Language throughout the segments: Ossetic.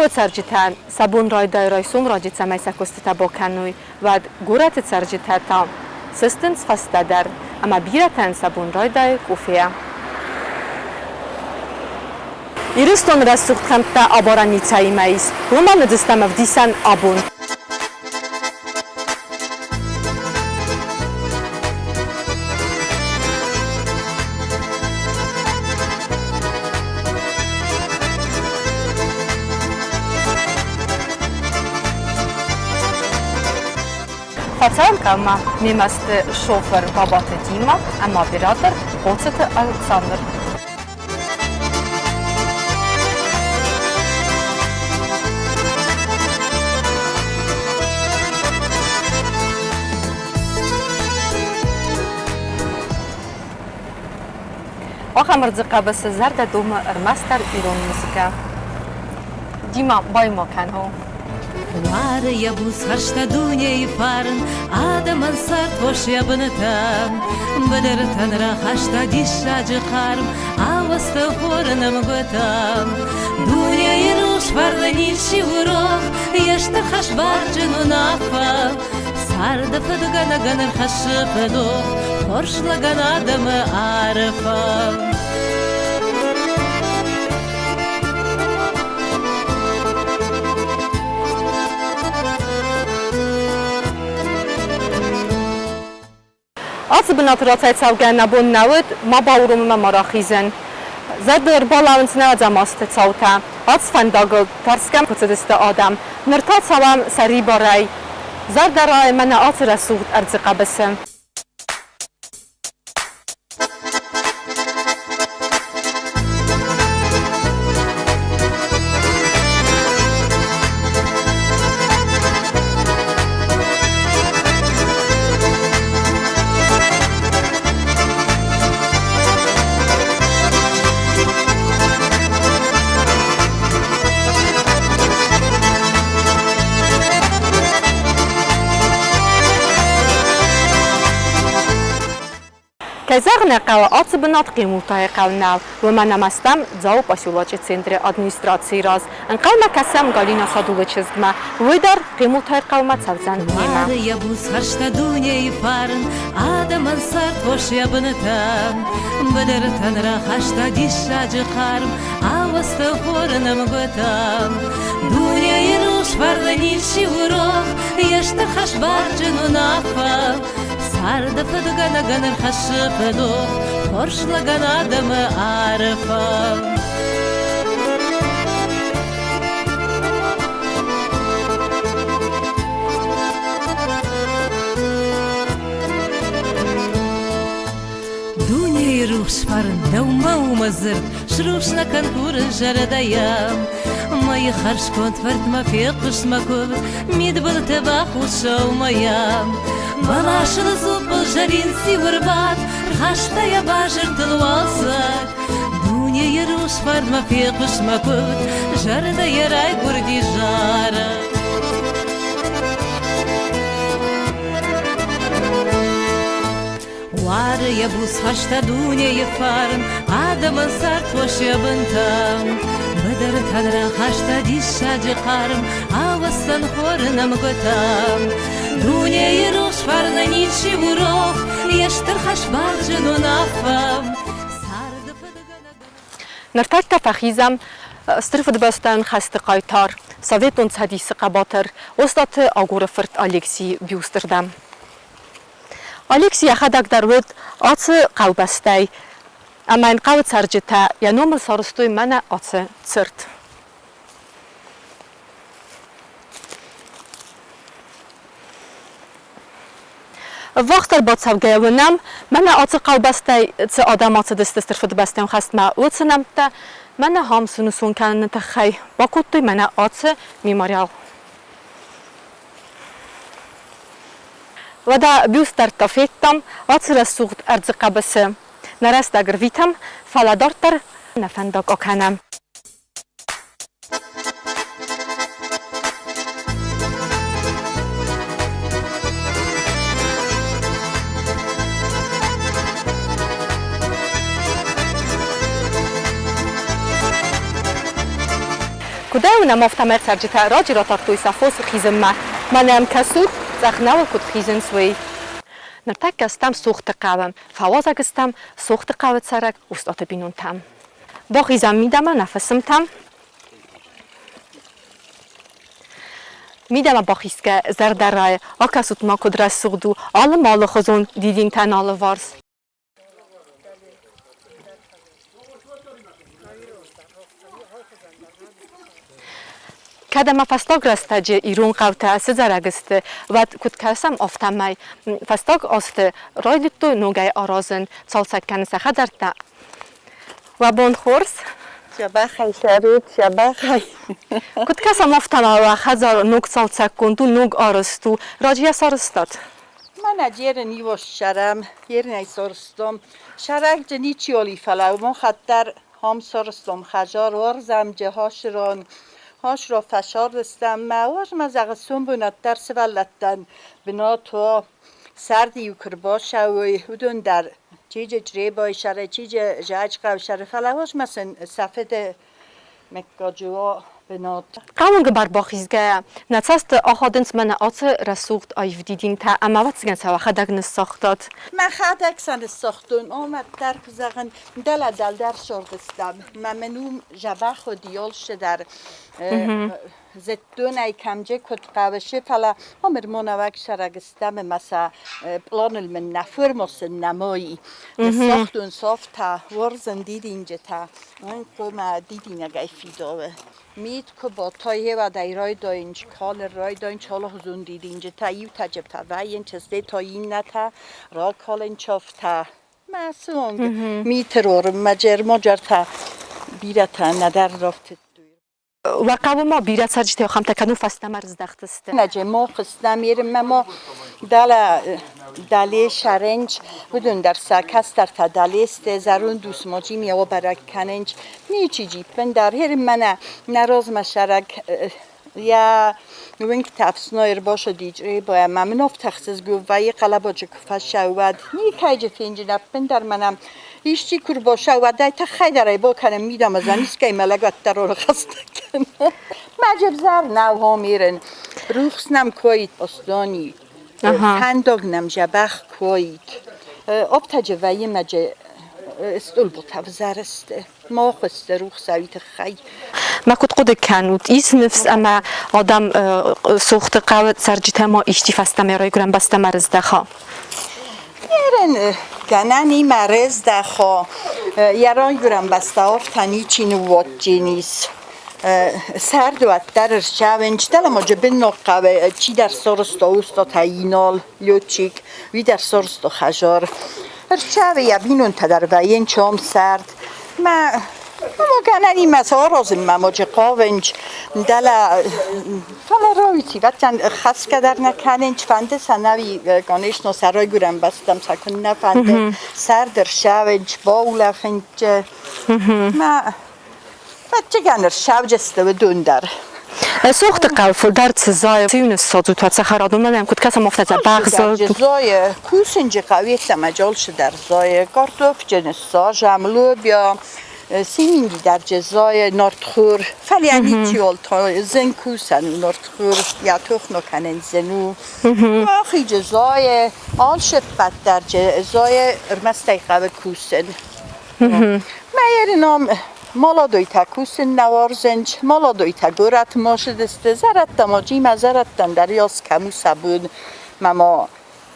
Хъӕуы цӕрджытӕн сӕ бон райдай райсом раджы цӕмӕй сӕ куыстытӕ бакӕной, уӕд горӕты цӕрджытӕ та сыстынц фӕстӕдӕр ӕмӕ бирӕтӕн сӕ бон райдайы къофейӕ. Ирыстоны рӕсугъд кӕмттӕ абарӕн ницӕимӕ ис, уымӕн уыдзыстӕм ӕвдисӕн абон. Фӕцӕуӕм хъӕумӕ. Мемӕ сты шофыр Бабаты Дима ӕмӕ оператор Хъоцыты Александр. Ахӕм ӕрдзы хъӕбысы зӕрдӕ домы ӕрмӕстдӕр ирон музыкӕ. Дима, байма кӕн хо. Уары йӕ буц хӕстӕ дунейы фарн, адӕмӕн цардхос йӕ бынтӕм. Быдыртӕн рахаста диссаджы хъарм, ауӕдзты хоры нӕмгуытӕм. Дунейы рухс фарны ничи у рох, йе стыр хӕс барджын уынаффӕ. Царды фыдгӕнӕгӕн ӕрхӕссы фыдох, хорз лӕгӕн адӕмы арфӕ. Ацы бынаты рацӕйцӕугӕ нӕ бон нӕ уыд, ма бауромынмӕ ма рахизӕн. Зӕрдыл ӕрбалӕууынц нӕ ӕдзӕмасты цаутӕ. Ацы фӕндагыл тӕрсгӕ куы цыдысты адӕм. Ныр та цӕуӕм сӕрибарӕй. Зӕрдӕрайы мӕнӕ ацы рӕсугъд ӕрдзы хъӕбысы. Кӕй зӕгъын ӕй хъӕуы, ацы бынат Хъемултайы хъӕу нӕу, уымӕн ӕмӕ стӕм Дзауы поселочы центры администрацийы раз. Ӕнхъӕлмӕ кӕсӕм Галина Садулы чызгмӕ, уый дӕр Хъемултайы хъӕумӕ цӕудзӕн немӕ. Уары йӕ буц хӕстӕ дунейы фарн, адӕмӕн цардхос йӕ бынтӕм. Быдыртӕн рахаста диссаджы хъарм, ауӕдзты хоры нӕмгуытӕм. Дунейы рухс фарны ничи у рох, йе стыр хӕс барджын уынаффӕ. Царды фыдгӕнӕгӕн ӕрхӕссы фыдох, хорз лӕгӕн адӕмы арфӕ. Дунейы рухс фарн дӕумӕ у мӕ дзырд, срухс нӕ кӕн курын зӕрдӕйӕ. Мӕйы хӕрзконд фыртмӕ фехъуыст мӕ куывд, мидбылты бахус сӕумӕйӕ. Бӕласыл цъуппыл зӕрин циу ӕрбадт, рхаста йӕ базыртыл уалдзӕг. Дунейы рухс фарнмӕ фехъуыст мӕ куывд, зӕрдӕйӕ райгуырди зарӕг. Уары йӕ буц хӕстӕ дунейы фарн, адӕмӕн цардхос йӕ бынтӕм. Быдыртӕн рахаста диссаджы хъарм, ауӕдзӕн хоры нӕмгуытӕм. Дунейы рухс фарнӕй ничи у рох, йе стыр хӕс барджын уынаффӕ. Царды фыдгӕнӕг Ныртӕккӕ фӕхизӕм Стыр Фыдыбӕстӕйон хӕсты хъайтар, Советон Цӕдисы хъӕбатыр Остъаты Агоры фырт Алексийы бюсты рдӕм. Алекси йӕхӕдӕг дӕр уыд ацы хъӕубӕстӕй, ӕмӕ йын хъӕуы цӕрджытӕ йӕ номыл сарӕзтой мӕнӕ ацы цырт. Ӕввахсдӕр бацӕугӕйӕ уынӕм, мӕнӕ ацы хъӕубӕстӕй цы адӕм ацыдысты Стыр Фыдыбӕстӕйон хӕстмӕ, уыцы нӕмттӕ мӕнӕ хам сынусон кӕныны тыххӕй бакодтой мӕнӕ ацы мемориал. Уӕдӕ бюст дӕр федтам, ацы рӕсугъд ӕрдзы хъӕбысы. Нӕ рӕстӕг ӕрвитӕм, фӕлӕ дарддӕр нӕ фӕндаг акӕнӕм. Куыд ӕй уынӕм, афтӕмӕй цӕрджытӕ раджы ратардтой сӕ фос хизынмӕ. Мӕнӕ йӕм кӕсут, цъӕх нӕуыл куыд хизынц, уый. Ныртӕккӕ стӕм Сохты хъӕуы. Фӕуазӕг стӕм Сохты хъӕуы цӕрӕг Устъаты бинонтӕм. Бахизӕм мидӕмӕ нӕ фысымтӕм. Мидӕмӕ бахизгӕ зӕрдӕрайы, акӕсут-ма, куыд рӕсугъд у алы малыхуызон дидинтӕн алыварс. Кӕд ӕмӕ фӕстаг рӕстӕджы ирон хъӕутӕ сыдзӕрӕг сты, уӕд куыд кӕсӕм, афтӕмӕй фӕстаг азты райдыдтой ногӕй аразын, цалцӕг кӕнын сӕ хӕдзӕрттӕ. Уӕ бон хорз! Дзӕбӕхӕй цӕрут, дзӕбӕхӕй. Куыд кӕсӕм, афтӕмӕй уӕ хӕдзар ног цалцӕггонд у, ног арӕзт у. Раджы йӕ сарӕзтат? Мӕнӕ ерын иос сӕрӕм, ерынӕй сорстом. Сӕрӕгджы ничи оли, фӕлӕ уымон хатт дӕр хом сорстом хӕзар уарзӕм джехошырон. Хошро фӕсорстам мӕ уозмӕ зӕгъы сумбунат дӕр сывӕллӕттӕн бынат о. Сӕрды-иу куы рбацӕуой, уыдон дӕр чиджы Чъребайы сӕры, чиджы Зӕджыхъӕуы сӕры, фӕлӕ уозмӕ сын сӕ фыды мыггаджы уа бынат. Хъӕуынгы бар бахизгӕйӕ, нӕ цӕсты ахадынц мӕнӕ ацы рӕсугъд аив дидинтӕ ӕмӕ ӕвӕццӕгӕн сӕ уӕхӕдӕг ныссагътат. Мӕхӕдӕг сӕ ныссагътон, омӕ дӕр куы зӕгъын, дӕлӕ дӕлдӕр сордыстӕм, мӕ мын уым дзӕбӕх уыд ёлсы дӕр зыдтон ӕй кӕмджы куыд хъӕуысы, фӕлӕ омыр монаваг сӕрӕгыстӕм ӕмӕ сӕ пъланыл мын нӕ формосын нӕмой. Ныссагътон софтӕ, уарзын дидинджытӕ, хъуамӕ дидинӕгӕй фидауы. Мит куы батай, гъеуӕд ӕй райдайынц калын, райдайынц алыхуызон дидинджытӕ, иутӕ джыбтӕ вӕййынц, стӕй та иннӕтӕ ракалынц афтӕ. Мӕ суанг миты рорынмӕ джермоджертӕ бирӕтӕ нӕдӕр рафтыдтой. Уӕ хъӕуы ма бирӕ цӕрджытӕ ахӕмтӕ кӕнын фӕстӕмӕ рыздӕхтысты. Нӕджы мо хъуыстам мо дӕлӕ дӕле саренч, уыдон дӕр сӕ кӕстӕртӕ дӕле сты, зӕронд ус моджи ми бӕрӕг кӕнынч. Ничи джиппын дӕр херын мӕнӕ нӕ размӕ сӕрӕг йӕ уынгтӕ ӕфснайы ӕрбацыди Чъребо ӕмӕ мын афтӕ ӕхсызгон вӕййы хъӕлӕбаджы куы фӕцӕуы, уӕд. Никӕйджы фенджын ӕппындӕр мӕнӕ исчи куы рбацӕуы, уӕд ӕй тыххӕй дӕр ӕй бакӕнӕм мидӕмӕ, искӕй мӕлӕг уӕддӕр ӕрхӕццӕ кӕны. Мӕ взӕр нӕу Гомерӕн, рухс нӕм куы уаид Остони, фӕндаг нӕм дзӕбӕх куы уаид. Оптӕджы вӕййы мӕджы стъолбутӕ взӕр сты. Мах сты рухсауи тыххӕй. Мӕ куыд хъуыды кӕнут, ис ныфс ӕмӕ адӕм Сохты хъӕуы цӕрджытӕ ма исти фӕстӕмӕ райгуырӕн бӕстӕмӕ рыздӕха? Ерен гӕнӕн имӕ рыздӕха, йӕ райгуырӕн бӕстӕ афтӕ ничи ныууадздзӕнис. Сӕрд уӕддӕр ӕрцӕуынц, дӕлӕ быннаг хъӕуы чидӕр сарӕзта устатӕ Инал, летчик, уый дӕр сарӕзта хӕдзар. Ӕрцӕуы йӕ бинонтӕ дӕр вӕййынц ам сӕрд. Мӕ гӕнӕн имӕ саразынмӕ ноджы хъавынц, дӕлӕ фӕлӕ рауидзи, вӕццӕн хӕсгӕ дӕр нӕ кӕнынц, фӕнды сӕ нӕуи, конечно, сӕ райгуырӕн бӕстӕм сӕ куыннӕ фӕнды, сӕрд ӕрцӕуынц, баулӕфынц. Мӕ Фӕтчыгӕн ӕрсауджысты уыдон дӕр. Сохты хъӕу фылдӕр цы зайы, цы ныссадзут уӕ цӕхӕрадонмӕ нӕм куыд кӕсӕм, афтӕ дзӕбӕх зылд. Зайы, кусынджы хъӕу йеддӕмӕ джолсы дӕр зайы, картофджы ныссазӕм, лобиа, сининги дӕр джы зайы, нартхор. Фӕлӕ ничиуал та зын кусӕн у нартхор, йӕ тохно кӕнын зын у. Ахиджы зайы, алшеппӕт дӕр джы зайы, ӕрмӕст ӕй хъӕуы кусын. Мӕ ном молодойтӕ кусын нӕ уарзынц, молодойтӕ горӕтмӕ ссыдысты, зӕрӕдтӕ ма джимӕ зӕрӕдтӕн дӕр ёс кӕм у сӕ бон, мӕ ма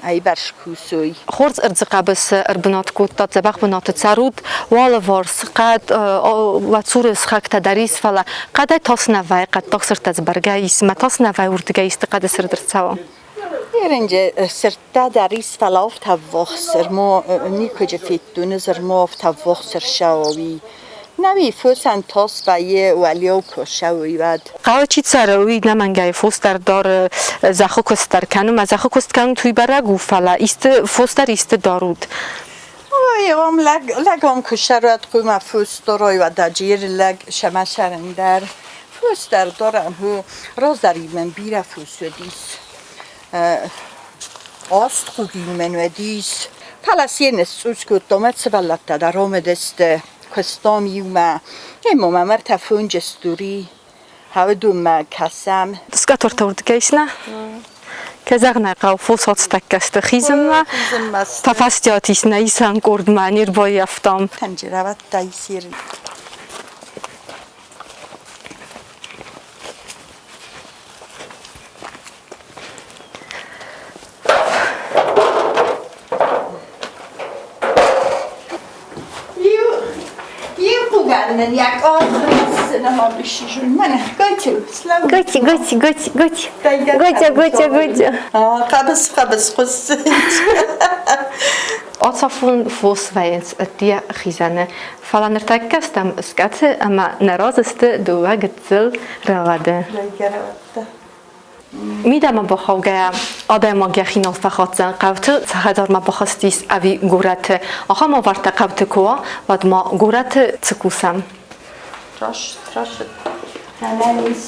ӕйбӕрц кусой. Хорз ӕрдзы хъӕбысы ӕрбынат кодта, дзӕбӕх бынаты цӕрут, уӕлыварс хъӕд, уӕ цуры сыхӕгтӕ дӕр ис, фӕлӕ хъӕдӕй тас нӕ вӕййы, хъӕддаг сырдтӕ дзы бӕргӕ ис, мӕ тас нӕ вӕййы уырдыгӕй исты хъӕды сырд ӕрцӕуа. Ерынджы сырдтӕ дӕр ис, фӕлӕ афтӕ ӕввахс ӕрмо никуыджы федтон ӕз ӕрмо афтӕ ӕввахс ӕрцӕуа, уый. Нӕуи фосӕн тас вӕййы уӕлиау куы ӕрцӕуой, уӕд. Хъӕуы чи цӕры, уый ӕнӕмӕнгӕй фос дӕр дары, зӕххы куыст дӕр кӕны. Мӕ зӕххы куыст кӕнут, уый бӕрӕг у, фӕлӕ исты фос дӕр исты дарут. Ой, ам лӕг, лӕг ам куы сӕрӕд, хъуамӕ фос дарой, уӕд аджиры лӕг сӕмӕ сӕрын дӕр. Фос дӕр дарӕм, раздӕр мӕм бирӕ фос уыдис. Аст хъугин мӕн уыдис. Фӕлӕ се ныцъцъус кодтам, ӕд сывӕллӕттӕ дӕр ам уыдысты. Куыстам иумӕ. Ӕмӕ мӕм ӕртӕ фонджы стури. Уыдонмӕ кӕсӕм. Скъӕтортӕ уырдыгӕй ис, нӕ? Кӕй зӕгъын ӕй хъӕуы, фосхъӕцтӕггӕ сты хизынмӕ. Хизынмӕ сты. Фӕфӕстиат ис нӕ исӕн къордмӕ, не рбаййӕфтам. Тӕнджыравӕдтӕ исерын. Гати, гати, гати, гати. Гатя, гатя, гатя. Хъӕбыс, хъӕбыс хъуысы. Ацафон фос вӕййынц ӕддейӕ хизӕны, фӕлӕ ныртӕккӕ стӕм скъӕты ӕмӕ нӕ разы сты дыууӕ гыццыл рӕуӕды. Мидӕмӕ бахаугӕйӕ, адӕймаг йӕхи нал фӕхатдзӕн, хъӕуты цы хӕдзармӕ бахызтис ӕви горӕты. Ахӕм уавӕртӕ хъӕуты куы уа, уӕд ма горӕты цы кусӕм? Раст, раст. Ӕнӕниз.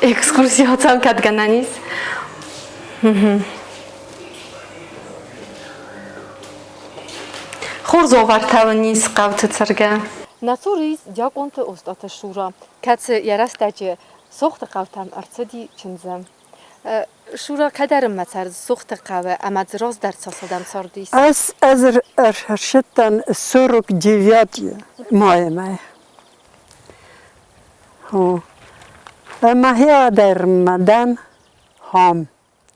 Экскурсия ацӕуын кӕд гӕнӕн ис? Хорз уавӕртӕ уын ис хъӕуты цӕргӕ. Нӕ цуры ис Диакъонты Остъаты Шура, кӕцы йӕ рӕстӕджы Сохты хъӕутӕм ӕрцыди чындзы. Шура кӕдӕрынмӕ цард Сохты хъӕуы ӕмӕ дзы раздӕр цасадӕм цардис? Ӕз ӕрсыдтӕн 49 маймӕ. Ӕмӕ хиадӕрмӕ дӕн хам.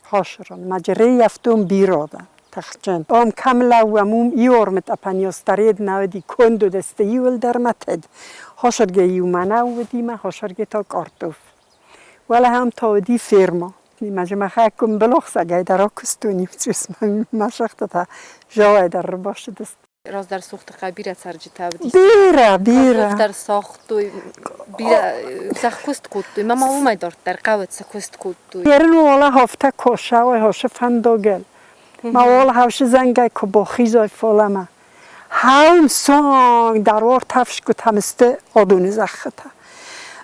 Хосрон, маджерейӕфтон биродӕ, тӕхджын. Ом кӕм лӕууӕм, уым иормы тъӕпӕн старед нӕ уыди, конд уыдысты иуылдӕр мӕ тыд. Хосырге иу мӕнӕу уыди мӕ хосырге та картоф. Уӕлӕ ам та уыди ферма. Мӕ махӕккун былохсагӕй дӕр акуыстон иу цъус мӕ сӕгътӕ жауай дӕр ӕрбасыдысты. Раздӕр Сухтыхъӕу бирӕ цӕрджытӕ уыдис. Бирӕ, бирӕ. Картоф дӕр сагътой, бирӕ зӕхкуыст кодтой. Ма ма уымӕй дарддӕр хъӕуы цы куыст кодтой. Ерын уола хофтӕ кошауай хосы фӕндогел. Ма уола хавшы зӕнгӕй ку бохизой фолама. Хаум сонг дарор тафшгутамсты одуны зӕххытӕ.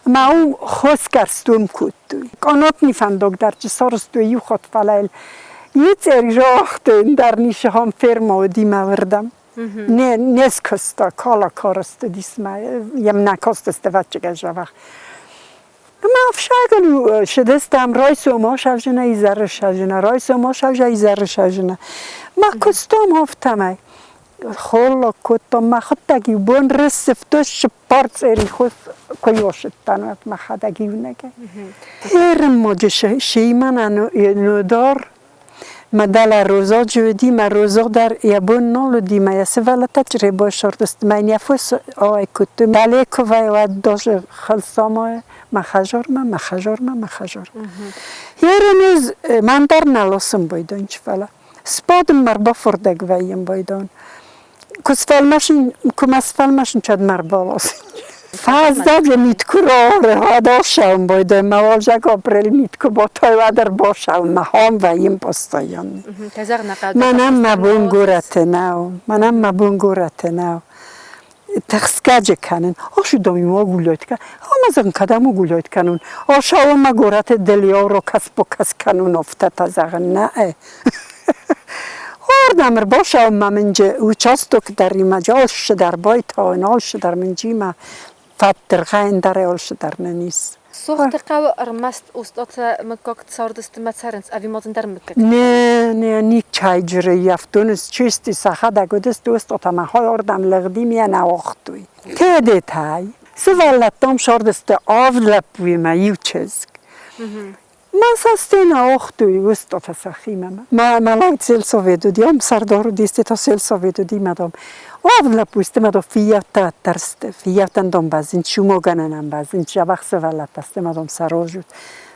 Ма ум хосгӕрстум кодтой. Къонотни фӕндог дӕр чи сорстой иу хот фӕлӕ Ицери жохтын дӕр нишихон ферма уыди мӕ Не, не скуыста, кала карасты дисмӕ, йӕм нӕ кастысты вӕччыгӕ зӕвӕх. Ӕмӕ ӕфсагыл сыдыстӕм райсом асӕвзына, изӕры сӕвзына, райсом асӕвза, изӕры сӕвзына. Мӕ куыстам афтӕмӕй. Холлаг кодтам, мӕхуыдтӕг-иу бон рыссывтой цыппар цъери хос куы ёсыдтӕн, уӕд мӕхӕдӕг иунӕгӕй. Ерын ма шейманӕн нудар ма дӕлӕ розаджы уыди, мӕ розаг дӕр йӕ бон нал уыди, мӕ йӕ сывӕллӕттӕ чъребой сардысты, мӕ йын йӕ фос ауӕй кодтой. Дӕле куы вӕййы, уӕд даже хӕлцамайы мӕ хӕдзармӕ, мӕ хӕдзармӕ, мӕ хӕдзармӕ. Ерын ӕз мӕн дӕр нал ласын байдайынч, фӕлӕ сбадын мӕ рбафардӕг вӕййын байдайын. Куы сфӕлмӕсын, куы мӕ сфӕлмӕсын, чӕд мӕ рбаласын. Фӕззӕджы мит куы рауары, уӕд асӕуын байдайын, мӕ уалдзӕг апрель мит куы батайы, уӕд ӕрбасӕуын, мӕ хом вӕййын постоянно. Мӕнӕн мӕ бон горӕты нӕу, мӕнӕн мӕ бон горӕты нӕу. Тыхсгӕджы кӕнын. Ошудом ему гулять. Ама зӕгъын, кӕдӕм гулять кӕнун? Ошауы мӕ горӕты дӕлиау рокас-покас кӕнун, офтӕтӕ зӕгъын нӕ. Ардӕм ӕрбашауын ма мынджы участок дӕр имӕ, алшы дӕр байтауын, алшы дӕр мынджимӕ фӕддыргъӕн дӕр алшы дӕр нын ис. Сохты хъӕуы ӕрмӕст Остъаты мыггаг цардысты мӕ цӕрынц ӕви ма дзы ӕндӕр мыггӕгтӕ? Не, не, никӕйджыры ййӕфтон чисти сӕхӕдӕг уыдысты Остъатӕ мӕ хойордӕм лыгъди ме нӕ уагътой. Тедетӕй сывӕллӕттӕм сардысты авд лӕппуимӕ иу чызг. Ма сӕ стена охтуй Остъатӕ сӕхимӕ. Ма ма лӕг сельсовет уыди, ам сӕрдар уыдисты, та сельсовет уыди мӕ дам. Авд лӕппуисты мӕ дам фиййӕуттӕ ӕддӕрсты, фиййӕуттӕн дам бӕззынц, шумогӕнӕнӕн бӕззынц, дзӕбӕх сывӕллӕттӕ сты мӕ дам сӕ рожут.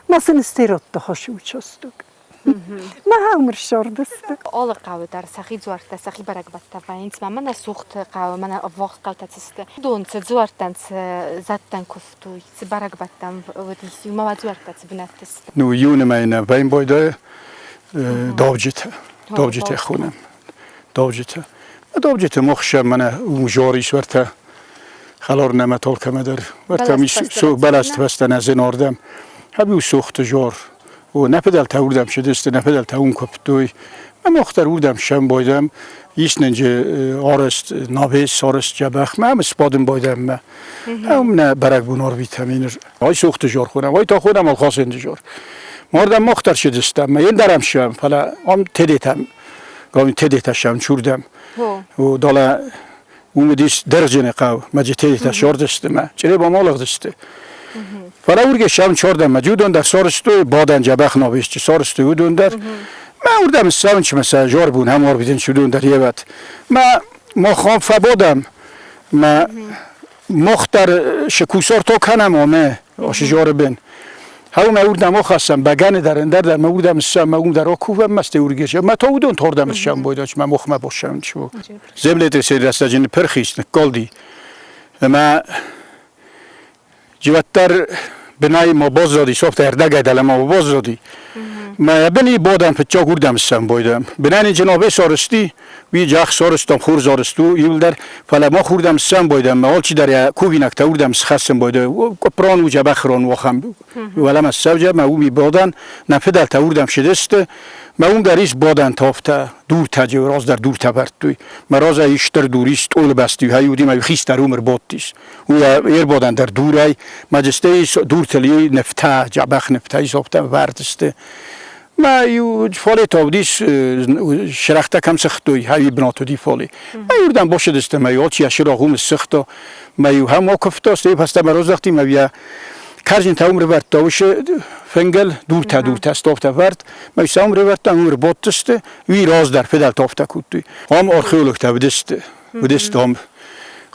Ма сын стеродты хосы участок. Ма хаумыр ссардысты. Алы хъӕуы дӕр сӕхи дзуӕрттӕ, сӕхи бӕрӕгбӕттӕ вӕййынц. Ма мӕнӕ Сухты хъӕуы, мӕнӕ ӕввахс хъӕутӕ цы сты, уыдон цы дзуӕрттӕн, цы зӕдтӕн куывтой, цы бӕрӕгбӕттӕм уыдис, иумӕ уӕ дзуӕрттӕ цы бынӕтты сты? Ну, июны мӕйы нӕ вӕййын давджытӕ, давджытӕ хонӕм, давджытӕ. Давджытӕ мохсӕ мӕнӕ жор ис уӕртӕ хӕлар нӕмӕ толкӕмӕ дӕр. Уӕртӕ мис бӕлӕсты фӕстӕ нӕ зын ардӕм. Хӕбиу сухты жор. Нӕ фыдӕлтӕ уырдӕм цыдысты, нӕ фыдӕлтӕ уым куывтой. Ӕмӕ мах дӕр уырдӕм сӕмбӕлдӕм. Ис нын арӕзт навес, арӕзт дзӕбӕх. Мӕ ам сбадын байдӕммӕ. Ам нӕ бӕрӕгбон арвитӕм ныр. Ай сохты жор хонӕм, ай та хонӕм Алхасенты жор. Мардӕм мах дӕр цыдыстӕм, ӕмӕ ӕндӕр ӕм сӕм, фӕлӕ ам Тедетӕм, галин Тедетӕ сӕм чурдӕм. Далӕ уым уыдис Дӕргъджыны хъӕу, мӕ сордысты мӕ, Чъребам алыгъдысты. Фӕлӕ уыргӕ сӕм чордӕм мӕ уыдон дӕр сорыстой, бадӕн дзӕбӕх набисты сорыстой уыдон дӕр. Мӕ уырдӕм ссӕуынч мӕ сӕ жорбун ӕм орбитынч уыдон дӕр евӕт. Мӕ мах фӕбодӕм, мӕ мах дӕр шы кусорто кӕнӕм омӕ шы жоры бын. Хау мӕ уырдӕм охӕссӕм, бӕгӕны дӕр, ӕндӕр дӕр мӕ уырдӕм ссӕм, мӕ уым дӕр окувӕм, мӕ стӕй уыргӕ мӕ то уыдон тордӕм ссӕм бойдач, мӕ мохмӕ боссӕм чу. Землетрясение рӕстӕджы ныппырх ис, ныккалди. Ӕмӕ уӕддӕр бынӕй ма баззади, софт ӕрдӕгӕй дӕлӕмӕ ма баззади. Мӕ быни бодӕн фыццаг уырдӕм ссӕмбойдӕм. Бынӕн джинобе сарызти, уый джах сарызтам, хур зарызт у иуылдӕр, фӕлӕ мах уырдӕм ссӕмбойдӕм, мӕ алчидӕр йӕ кувинӕгтӕ уырдӕм схӕссын бойдӕ. Къуыпрон у дзӕбӕхрон уохӕм. Уӕлӕмӕ ссӕуджӕ, мӕ уыми бодӕн, нӕ фыдӕлтӕ уырдӕм сыдысты. Мӕ уым дӕр ис бодӕн тофтӕ, дуртӕ, раздӕр дуртӕ вӕрдтой. Мӕ разӕй ис стыр дур, ис стъолы бӕсты, хай уыди мӕ хистӕр уым ӕрбадтис. Уый ӕрбадӕн дӕр дурӕй, мӕ ис дуртыл нывтӕ, дзӕбӕх нывтӕ ис, оптӕ вӕрд сты. Мӕ иу фале та уыдис, сырӕхтӕ кӕм сыгътой, хай бынат уыди фале. Мӕ иуырдӕм бацыдысты, мӕ алчи йӕ сырагъ уым ссыгъта. Мӕ иу хӕм акуывта, стӕй фӕстӕмӕ раздӕхти, мӕ йӕ Карзинтӕ уым рывӕрдта уыцы фынгыл, дуртӕ-дуртӕ стовтӕ вӕрд. Мӕ сӕ уым рывӕрдта, уым ӕрбадтысты, уый раздӕр фыдӕлтӕ афтӕ кодтой. Ам археологтӕ уыдысты, уыдысты ам.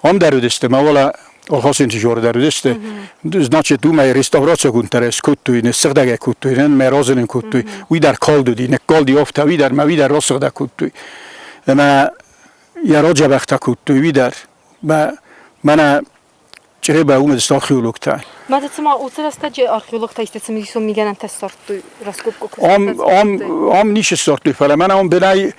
Ам дӕр уыдысты, мӕ уӕлӕ Алхасенты жоры дӕр уыдысты. Значит, уымӕй реставрацигонд дӕр скодтой, ныссыгъдӕг кодтой, мӕ разылын кодтой. Уый дӕр калд уыди, ныккалди афтӕ, уый дӕр мӕ уый дӕр расыгъдӕг кодтой. Ӕмӕ йӕ раджабӕхтӕ кодтой уый дӕр. Мӕ мӕнӕ Чъреба уымӕ сты археологтӕ. Мӕ цыма уыцы рӕстӕджы археологтӕ исты цымыдисон мигӕнӕнтӕ ссардтой раскопка куы Ам, ам, ам ницы ссардтой, фӕлӕ мӕнӕ ам бынӕй,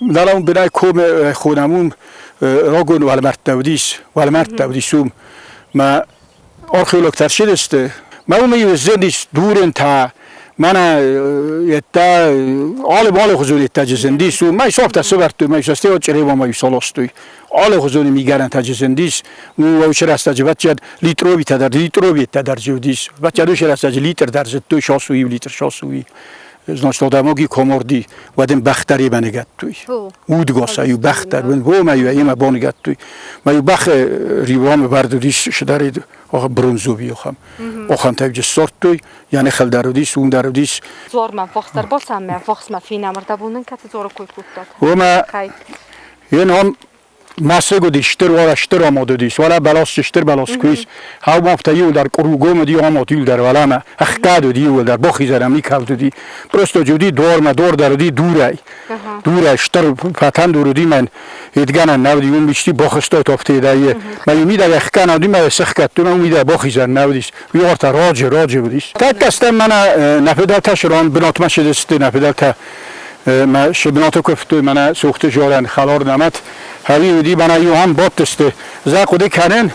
мӕнӕ ам бынӕй комы хонӕм уым рагон уӕлмӕрдтӕ уыдис, уӕлмӕрдтӕ уыдис уым. Мӕ археологтӕ ӕрцыдысты. Мӕ уым иу зындис дурынтӕ, мӕнӕ йедтӕ алы алыхуызон йедтӕджы зындис уым. Мӕ софтӕ сывӕрдтой, мӕ сӕ Чъребамӕ саластой. Алыхуызон мигӕнӕнтӕ зындис, уыцы рӕстӕджы бӕтчиад литровитӕ дӕр, литровиттӕ дӕр уыдис. Бӕтчиад уыцы рӕстӕджы литр дӕр зыдтой, сасуи литр сасуи. Значит, одамоги коморди, уӕд ын бӕх дӕр имӕ ныгӕдтой. Удгоса иу бӕх дӕр, уомӕ имӕ боныгӕдтой. Ма иу бӕх риуамы бӕрд уыдис сыдарид бронзови охам. Охантӕ ссардтой, йӕ ныхыл дӕр уыдис, уым дӕр уыдис. Дзуармӕ фахсдӕр бацаммӕ, фахсмӕ финамырдабонын кӕцы дзуары кой кодтат? Уомӕ Йе ном мӕсыг уыдис, стыр уӕлӕ стыр амод уыдис, уӕлӕ бӕлас стыр бӕлас куы ис. Хаумафтӕ иуылдӕр къуругом уыди, амод иуылдӕр уӕлӕмӕ, ӕхгӕд уыди иуылдӕр, бахизӕн никӕд уыди. Просто уыди дормӕ, дор дӕр уыди дурӕй. Дурӕй стыр фӕтӕн дур уыди мӕн едгӕнӕн нӕ уыди, уым исти бахызтой тофтедӕй. Мӕ иу мидӕг ӕхгӕнӕн уыди, мӕ сыхгӕдтой, мӕ уым мидӕг бахизӕн нӕ уыдис. Уый ӕртӕ раджы, раджы уыдис. Тӕккӕ стӕм мӕнӕ нӕ фыдӕлтӕ сыран бынатмӕ сыдысты, нӕ фыдӕлтӕ мӕ сыбынаты куывтой, мӕнӕ Сухты Жорӕн хӕлар нӕмӕт. Хӕли уыди, мӕнӕ иу ам бадтысты. Зӕ хъуыды кӕнын,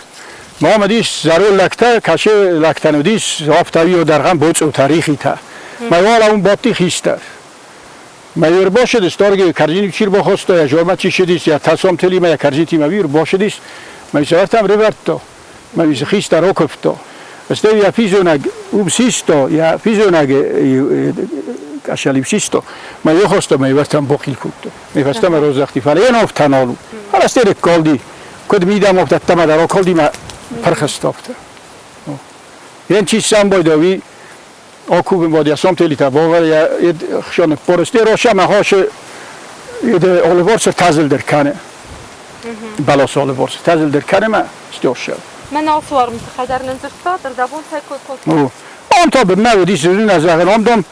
мам уыдис зӕронд лӕгтӕ, кӕсы лӕгтӕн уыдис, афтӕ дӕргъӕн боцъотӕ, рихитӕ. Мӕ уал ам бадти хистӕр. Мӕ ӕрбацыдис, торги кӕрдзин чи рбахаста, йӕ жормӕ чи ссыдис, йӕ тасомтелимӕ, йӕ кӕрдзинтимӕ ӕрбацыдис, мӕ сӕртӕм рывӕрдта. Мӕ хистӕр окуывта. Стӕй йӕ физонӕг уым систа, йӕ физонӕг къӕсӕл систа. Мӕ ехоста мӕ ивӕртӕн бохил кодта. Мӕ фӕстӕмӕ раздӕхти, фӕлӕ йе нофтӕ нал у. Фӕлӕ стӕй калди. Куыд мидӕм ӕфтӕдтӕмӕ дӕр акалди мӕ пырхыст афтӕ. Йен чи самбойда, уый акувын бад сомтелитӕ бавӕр йӕ хсӕны порысте роша мӕ хосы алыварс тазылдӕр кӕны. Бӕласы алыварс тазылдӕр кӕны мӕ стёршел. Мӕн алцуарм тыххӕй дӕр нын дзырдта, дӕрдӕбон цӕй кой кодта. Ам та бынмӕ уыдис зын зӕгъын, ам дам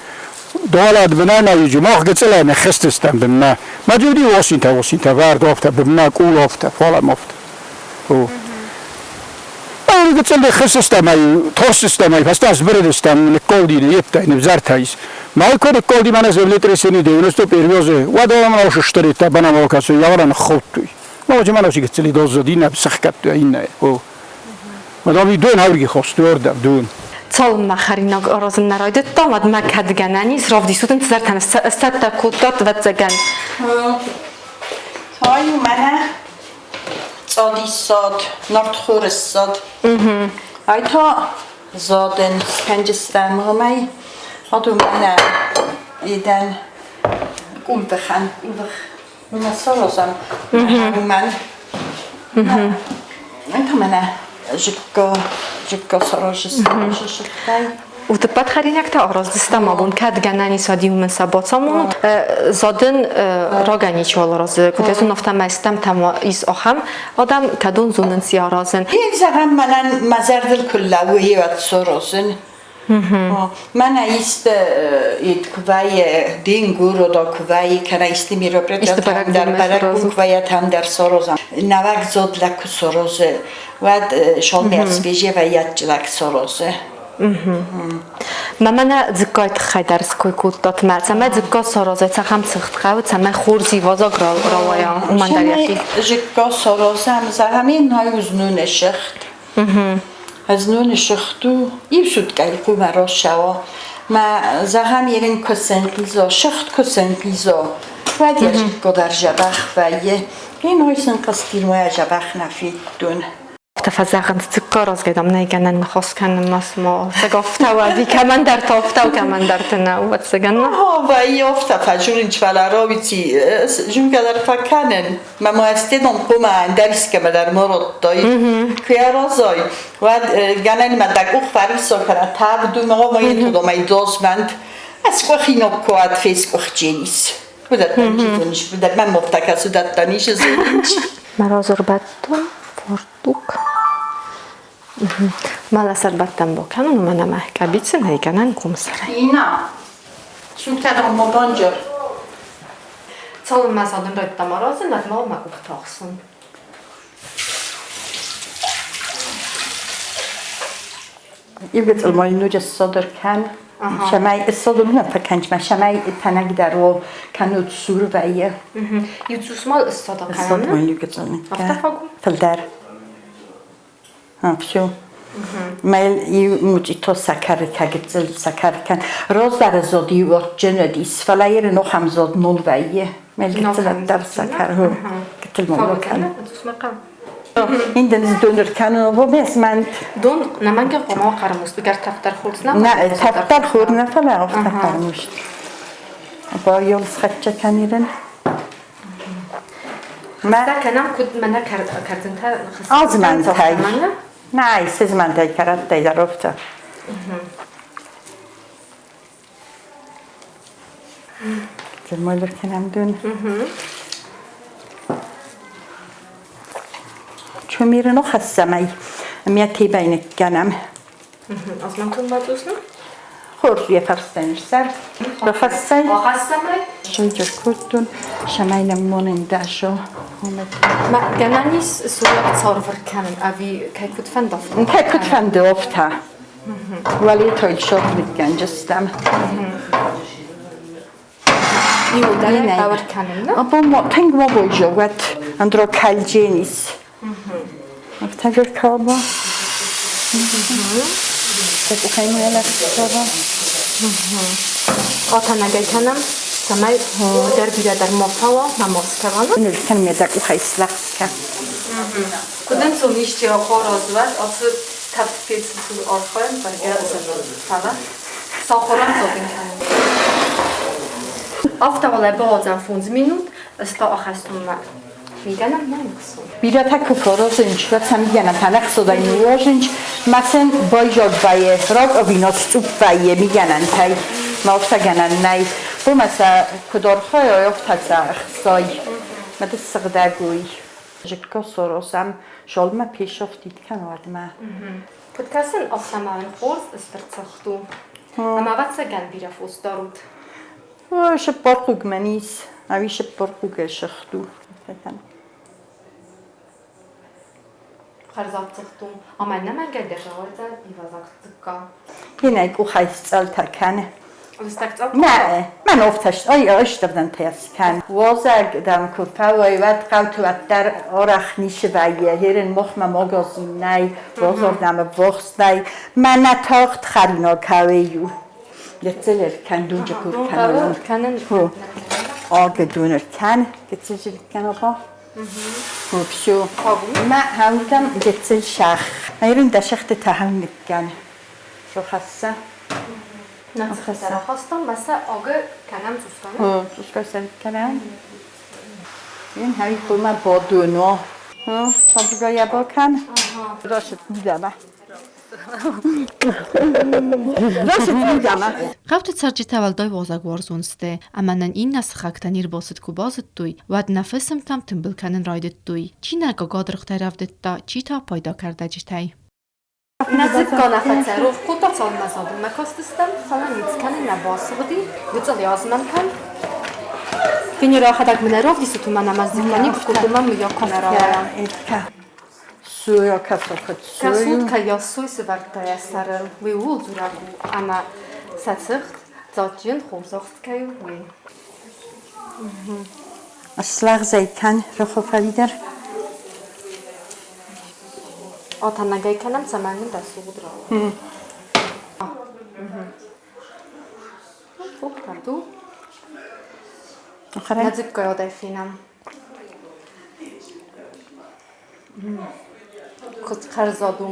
дуалад бынӕй нӕ иджы, мах гыццылӕй ныххызтыстӕм бынмӕ. Мӕ уыди осинтӕ, осинтӕ, вӕрд афтӕ, бынмӕ къул афтӕ, фалӕм афтӕ. Гыццыл ныххызтыстӕм ӕй, торстыстӕм ӕй, фӕстӕ сбырыдыстӕм, ныккалди йедтӕй, нывзӕртӕ ис. Майко ныккалди мӕнӕ землетрясение 91-ы, уӕд ӕмӕ сыстыридта банамал кӕсы, йӕ ныххаудтой. Ноджы мӕнӕ гыццыли доздзыд, иннӕ сыхгӕдтой иннӕ. О. Мадам дон аврги хостой ордӕм, дон. Цалынмӕ хӕринаг аразын нӕ райдыдтам, уӕдмӕ кӕд гӕнӕн ис, равдисут ын цыдӕртӕ сцӕттӕ кодтат, ӕвӕццӕгӕн. Тай у мӕнӕ цъадиссад, нартхорыссад. Ай та задын скӕнджыстӕм гъымӕй. Адо мӕнӕ едӕн къулбыхӕн, къулбых. Мӕ саразӕм уымӕн. Ай та мӕнӕ зыкка, зыкка саразыс, сыхтӕй. Утыппӕт хӕринӕгтӕ араздзыстӕм абон, кӕд гӕнӕн ис, уӕд иумӕ сӕ бацамонут. Задын рагӕй ничиуал аразы. Куыд ӕз афтӕмӕй стӕмтӕм ис ахӕм адӕм, кӕдон зонынц йӕ аразын. Йе зӕгъӕм, мӕнӕн мӕ зӕрдыл куы лӕууы, уӕд саразын. Мӕнӕ исты ид куы вӕййы, денгур ода куы вӕййы, кӕнӕ исты мероприятие дӕр бӕрӕгбон куы вӕййы, там дӕр саразӕм. Нӕуӕг зод лӕг куы саразы, уӕд шолмӕ свежий вӕййы лӕг саразы. Мӕ мӕнӕ дзыккайы тыххӕй дӕр ской кодтат мӕ, цӕмӕй дзыкка саразай, цахӕм цыхт хъӕуы, цӕмӕй хорз ивазаг рауайа, уымӕн дӕр йӕхи. Зыкка саразӕм, зӕгъӕм, ин узнуны сыхт. Знон сыгъд у, иу суткӕйы хъумӕ рацӕуа. Мӕ зӕгъӕм, ерын куы сӕнхъиза, сыгъд куы сӕнхъиза, уӕд йӕ зыкко дӕр дзӕбӕх вӕййы. Ин ой сын хъызтирмӕ дзӕбӕх нӕ федтон. Афтӕ фӕзӕгъынц, дзыкка разгӕ дам нӕй гӕнӕн ныхас кӕнынмӕ, цыма ӕцӕг афтӕ у ӕви кӕмӕндӕрты афтӕ у, кӕмӕндӕрты нӕ, ӕвӕццӕгӕн. Вӕййы афтӕ фӕдзурынц, фӕлӕ рауидзи зынгӕ дӕр фӕкӕнын. Мӕ ма хъуамӕ ӕндӕр искӕмӕ дӕр ма радтай. Куы аразай, уӕд гӕнӕн ма дӕ къух фӕрисса кӕнӕ тӕвд у, ма ма йын май дозмӕнт. Ez къухинок куад фескъухдженис. Уыдӕттӕн чи зонис, уыдӕттӕ мӕм офтӕ кӕс, уыдӕттӕ ницы зонис. Морозорбӕттон фортук. Маласарбаттан бакӕнун, уымӕн ӕмӕ къӕбицы нӕй гӕнӕн комсарӕй. Ина, сугтӕ ма банджар. Цалынмӕ задын райдыдтам аразын, уӕдмӕ мӕ къухтӕ ӕхсын. Иугӕцъыл ма ноджы ссадыр кӕн, цӕмӕй ссадыр нӕ фӕкӕнч ма, цӕмӕй тӕнӕгдӕр уо, кӕннод сур вӕййы. Иу цъус ма ссада кӕнӕм? Ссад ма иугӕцъыл. Афтӕ фаг у? Фылдӕр. Все. Мел иу мучъито сӕкӕры гыццыл сӕкӕр кӕн. Раздӕры зод иу адджын уыдис, фӕлӕ иры нохӕм зод нол вӕййы. Мел гыццыл ӕддӕр сӕкӕр, гыццыл ма кӕн. Инден доныр кӕнын, вомес мӕнт. Дон нӕмӕнгӕ хъуамӕ хъӕрмуст, гӕртӕфтӕр хорз нӕ? Нӕ, тӕфтӕр хор нӕ, фӕлӕ афтӕ хъӕрмуст. Байол схӕццӕ кӕнирын. Мӕ кӕнӕм куыд мӕнӕ кӕрдзынтӕ Азмӕнтӕй. Нӕй, сызмӕнтӕй кӕрӕттӕй дӕр афтӕ. Зермайлар кӕнӕм дон. Чумирын охӕссӕмӕй мӕ тебӕй ныккӕнӕм. Азмӕнтон бацъусны? Хорз йӕ фӕрстӕн сӕр. Рахӕссай. Ахӕссӕмӕй? Сынджыр кодтон, цӕмӕй нӕм монын дӕсо. Ма гӕнӕн ис сурӕт царвыр кӕнын ӕви кӕй куыд фӕнды афтӕ? Кӕй куыд фӕнды афтӕ. Уӕлетой сор ныккӕнджыстӕм. Иуылдӕр бауыр кӕнын, нӕ? Абон тынг ма бойзӕуӕт, андро кӕлдженис. Афтӕ каба. Къухӕй мӕлӕттӕ. Атанагӕй кӕнӕм, цӕмӕй дӕр бирӕ дӕр ма фӕуа, ма ма скӕна. Ныр кӕн ме дӕ къухӕй слӕгъз Куыд ӕнцон исчи ахуаразуӕд ацы тӕвд пецы цур архайын, бӕргӕ фӕлӕ сахуырӕн зоген кӕнын. Афтӕ уал бауадзӕм 5 минут, ста ахӕстонмӕ. Мигӕнӕн ма ныхсон. Бирӕтӕ куы фӕразынч, уӕд сӕ мигӕнӕнтӕ ӕхсодӕй ныууазынч, ма сын байзаг вӕййы, раг ӕви сцъупп вӕййы мигӕнӕнтӕй. Ма афтӕ гӕнӕн нӕй. Хъуамӕ сӕ куыд архайай, афтӕ сӕ ӕхсай. Ма ды сыгъдӕг уй. Зыкка саразӕм, шалмӕ пешафтид кӕн уӕдмӕ. Куыд кӕсын, афтӕ ма хорз стыр цыхт у. Ӕмӕ ӕвӕццӕгӕн бирӕ фос дарут. Сыппар хъуг мӕн ис, ӕви сыппар хъугӕй сыгъд у. Хӕрзад цыхт у. Ӕмӕ ӕнӕмӕнгӕй дӕр рауайдзӕн ивазаг дзыкка. Инӕй къухӕй сцъӕлтӕ кӕны. Нӕ, мӕн офтӕст, ой, ӕстӕвдӕнтӕ скӕн. Уазӕг, дам, куы фӕуай, уӕд хъӕуты уӕддӕр арӕх ницы вӕййы. Херын мохмӕ магазин нӕй, базар нӕм ӕввахс нӕй. Мӕнӕ тагъд хӕринаг кӕуей у. Гыццыл кӕн дунджы кур кӕнын. Ага дунер кӕн, гыццыл кӕн апа. Все. Мӕ хаугам гыццыл сах. Айрын дӕ сӕхтытӕ хау ныккӕн. Рохасса. Рахастам, мӕ ага кӕнӕм цусканы. Цускасӕн кӕнӕм. Ин хай хума бодуно. Сабуга ябокан. Рашит мидама. Рашит мидама. Хъӕуты цӕрджытӕ уӕлдай уазӕгуарзон сты, ӕмӕ нын иннӕ сыхӕгтӕ не рбацыд куы базыдтой, уӕд нӕ фысымтӕм тымбыл кӕнын райдыдтой. Чи нӕ гагадыргътӕй рӕвдыдта, чи та пайда кӕрдӕджытӕй. Нӕ дзыкка нӕ фӕцӕрох кодта, цалынмӕ задынмӕ кастыстӕм, фӕлӕ ницы кӕнын нӕ басыгъди, гыццыл азмӕн кӕн. Венера мын ӕрӕвдисут, уымӕн ӕмӕ дзыкка никуы кодтон, мӕн мыййаг куы нӕ рауайа. Кӕсут, кӕй йӕ сывӕрдта йӕ сӕрыл, уый ууыл дзурӕг у, ӕмӕ сӕ цыхт дзаджджын хорзӕхст кӕй у, уый. Слӕгъзӕй кӕн рохофӕлидӕр. Атӕнӕгӕй кӕнӕм, цӕмӕй нын рӕсугъд рауайа. Кӕрду. Нӕ дзыккайодӕй фенӕм. Куыд хӕрзад у.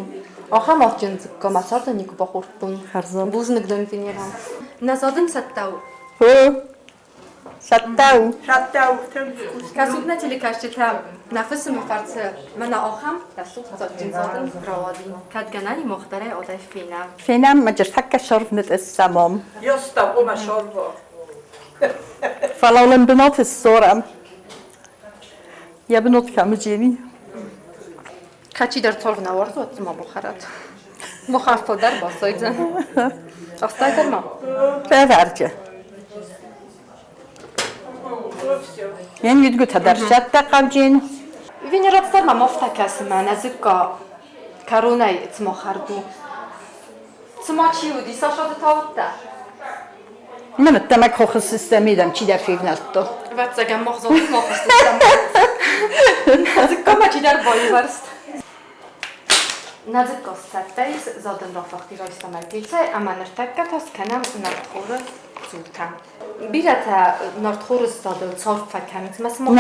Ахӕм адджын дзыкка мӕ царды никуы бахордтон. Хӕрзад. Бузныг дын, Венера. Нӕ задын цӕттӕ у. Цӕттӕ у. Цӕттӕ у, тынг вкусно. Кӕсут нӕ телекӕсджытӕ, нӕ фысымы фӕрцы мӕнӕ ахӕм рӕсугъд дзаджджын задын рауади. Кӕд гӕнӕн и мохдарӕй одӕй фенӕм. Фенӕм, ма ныртӕккӕ сорвнытъыссӕмом. Ёста, ома сорво. Фӕлӕ лӕмбынаты ссорӕм. Йӕ бынат кӕм уыдзӕни? Кӕд чидӕр цорв нӕ уарзы, уӕд дзы ма бахӕрӕд. Махӕн фылдӕр басойдзӕн. Ӕхстай дӕр ма? Фӕвӕрджы. Йӕ уидгуытӕ дӕр сӕттӕ хъавджын. Венерацдӕр мӕм афтӕ кӕсы, мӕнӕ дзыкка кӕронӕй цыма хӕрд у. Цыма чи уыди, Саша, ды та уыдтӕ? Мӕн ӕддӕмӕ хохы системидӕм чидӕр февнӕлдта. Ӕвӕццӕгӕн, мах зонын хохы системӕ. Дзыкка ма чидӕр байвӕрст. Нӕ дзыкка сцӕттӕ ис, задын рафахти райстам ӕрпицӕй ӕмӕ ныртӕккӕ та скӕнӕм нартхоры дзултӕ. Бирӕтӕ нартхоры ссадыл цард фӕкӕнынц, мӕ сымах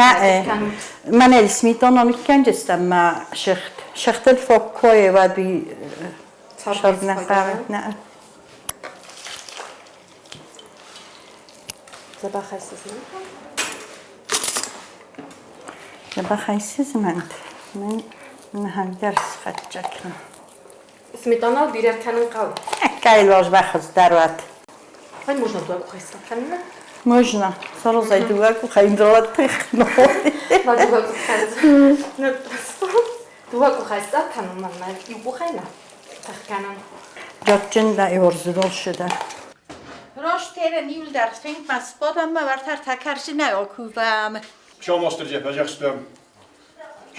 кӕнут? Мӕнӕ сметана ныккӕнджыстӕм мӕ сыгъд. Сыгъдыл фӕккойы уӕд уый сӕрнӕ. Дзӕбӕхӕй сызмӕнт. Дзӕбӕхӕй сызмӕнт. Мын схӕццӕ кӕн. Сметана бирӕ кӕнын хъӕуы. Кай лозбахыз дӕр уат. Ай можно дыууӕ къухӕй скӕнын? Можно. Сарозай дыууӕ къухӕй дыууӕ Ма дыууӕ къухӕй. Дыууӕ къухӕй скӕнын мӕнмӕ иу къухӕй нӕ тых кӕнын. Джаджджын да иорзыдолшы да. Roștere niuldar fink mas bodam vartar takarşina okuvam. Шамостырджи фӕзӕхстӕм.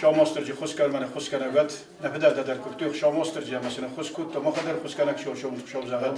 Шамостырджи хускар мӕнӕ хускӕнӕгӕт. Нӕ фыдӕлтӕ дӕр куывтой Шамостырджи ӕмӕ сын ӕххуыс кодта, махӕн дӕр хускӕнӕг шоу шоу зӕгъӕд.